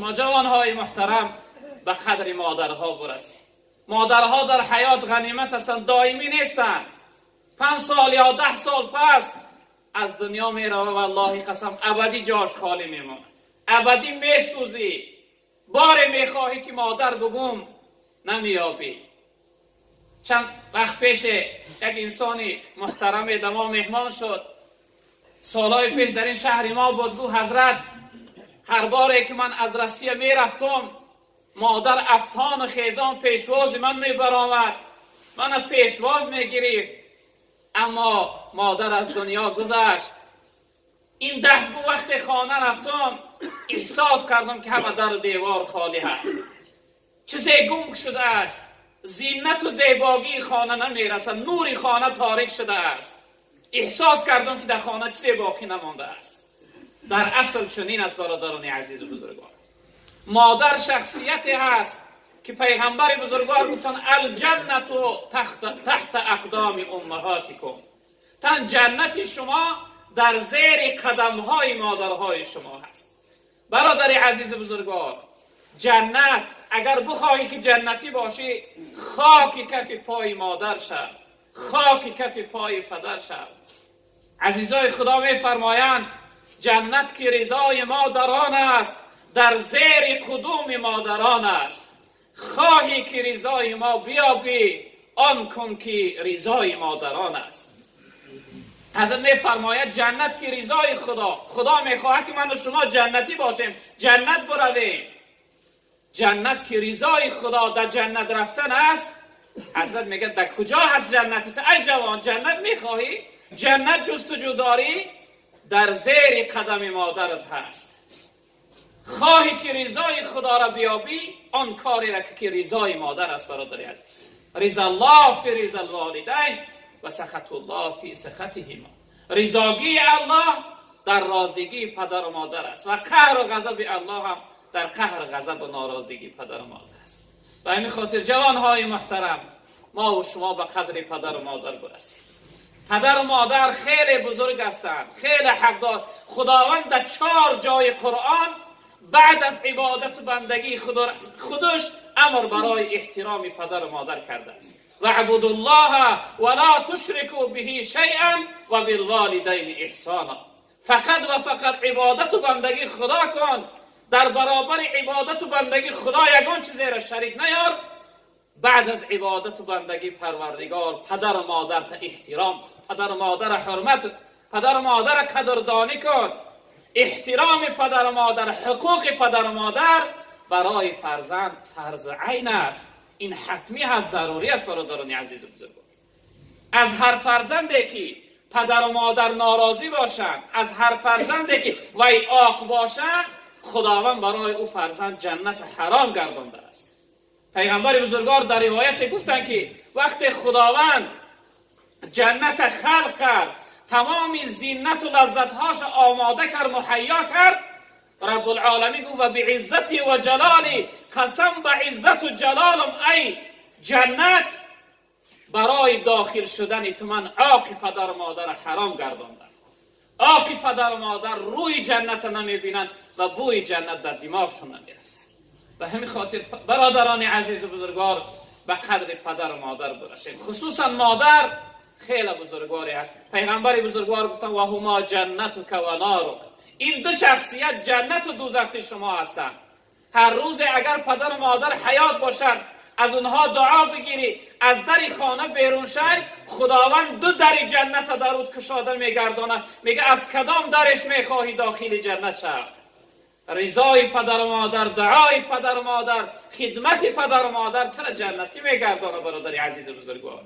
Шумо, ҷавонҳои муҳтарам, ба қадри модарҳо бирасед. Модарҳо дар ҳаёт ғанимат ҳастанд, доимӣ нестанд. 5 сол ё 10 сол пас аз дунё мерава, валлоҳи қасам, абадӣ ҷош холӣ мемонад, абадӣ месӯзӣ. Боре мехоҳӣ, ки модар бугум, намеёбӣ. Чанд вақт пеше як инсони муҳтараме дамо меҳмон шуд. Солҳои пеш дар ин шаҳри мо буд. Гу: «Ҳазрат, ҳар боре ки ман аз Россия мерафтум, модар афтону хезон пешвози ман мебаромад, мана пешвоз мегирифт, аммо модар аз дунё гузашт. Ин дафъ вақте хона рафтум, эҳсос кардам, ки ҳама дару девор холӣ ҳаст, чизе гум шудааст, зинату зебогии хона намерасад, нури хона торик шудааст. Эҳсос кардам, ки дар хона чизе боқӣ намондааст». Дар асл чунин аст, бародарони азизу бузургвор. Модар шахсияте ҳаст, ки пайғамбари бузургвор гуфтанд: الجنة تحت أقدام أمهاتكم. Тан ҷаннати шумо дар зери қадамҳои модарҳои шумо ҳаст. Бародари азизу бузургвор, ҷаннат, агар бихоҳӣ, ки ҷаннатӣ бошӣ, хоки кафи пои модар шав, хоки кафи пои падар шав. Азизои Худо мефармоянд: ҷаннат, ки ризои модарон аст, дар зери қудуми модарон аст. Хоҳӣ, ки ризои мо биёбӣ, он кун, ки ризои модарон аст. Ҳазрат мефармояд: ҷаннат, ки ризои Худо, Худо мехоҳад, ки ману шумо ҷаннатӣ бошем, ҷаннат буравем. Ҷаннат, ки ризои Худо дар ҷаннат рафтан аст. Ҳазрат мегӯяд: дар куҷо ҳаст ҷаннати ту, ай ҷавон? Ҷаннат мехоҳӣ, ҷаннат ҷустуҷӯ дорӣ, дар зери қадами модарат ҳаст. Хоҳӣ, ки ризои Худоро биёбӣ, он кореро, ки ризои модар аст. Бародари азиз, رضا الله في رضا الوالدين وسخط الله في سخطهما. Ризогии Аллоҳ дар розигии падару модар аст ва қаҳру ғазаби Аллоҳ ҳам дар қаҳр, ғазабу норозигии падару модар аст. Ба ҳамин хотир, ҷавонҳои муҳтарам, мову шумо ба қадри падару модар бирасем. Падару модар хеле бузург ҳастанд, хеле ҳақдор. Худованд дар чор ҷои Қуръон баъд аз ибодату бандагии худаш амр барои эҳтироми падару модар кардааст: واعبدوا الله ولا تشركوا به شيئا وبالوالدين إحسانا. Фақат ва фақат ибодату бандагии Худо кун, дар баробари ибодату бандагии Худо ягон чизеро шарик наёр. Баъд аз ибодату бандагии Парвардигор падару модарта эҳтиром, падару модара ҳурмат, падару модара қадрдонӣ кун. Эҳтироми падару модар, ҳуқуқи падару модар барои фарзанд фарзу айн аст. Ин ҳатмӣ ҳаст, зарурӣ аст. Бародарони азизу бузургвор, аз ҳар фарзанде, ки падару модар норозӣ бошанд, аз ҳар фарзанде, ки вай оқ бошад, Худованд барои ӯ фарзанд ҷаннат ҳаром гардондааст. Пайғамбари бузургвор дар ривояте гуфтанд, ки вақте Худованд ҷанната халқ кард, тамоми зинату лаззатҳоша омода кард, муҳайё кард, Раббулоламин гуфт: «وبعزتي وجلالي», қасам ба иззату ҷалолам, ай ҷаннат, барои дохил шудани ту ман оқи падару модара ҳаром гардондам. Оқи падару модар рӯи ҷанната намебинанд ва бӯи ҷаннат дар димоғшон намерасад. Ба ҳамин хотир, бародарони азизу бузургвор, ба қадри падару модар бирасем. Хусусан модар хеле бузургворе ҳаст. Пайғамбари бузургвор гуфтанд: وهما جنتك ونارك. Ин ду шахсият ҷаннату дӯзахи шумо ҳастанд. Ҳар рӯзе агар падару модар ҳаёт бошанд, аз онҳо дуо бигирӣ, аз дари хона берун шай, Худованд ду дари ҷанната дар рӯт кушода мегардонад. Мега: «Аз кадом дареш мехоҳӣ дохили ҷаннат шав?» Ризои падару модар, дуои падару модар, хидмати падару модар тура ҷаннатӣ мегардонад, бародари азизу бузургвор.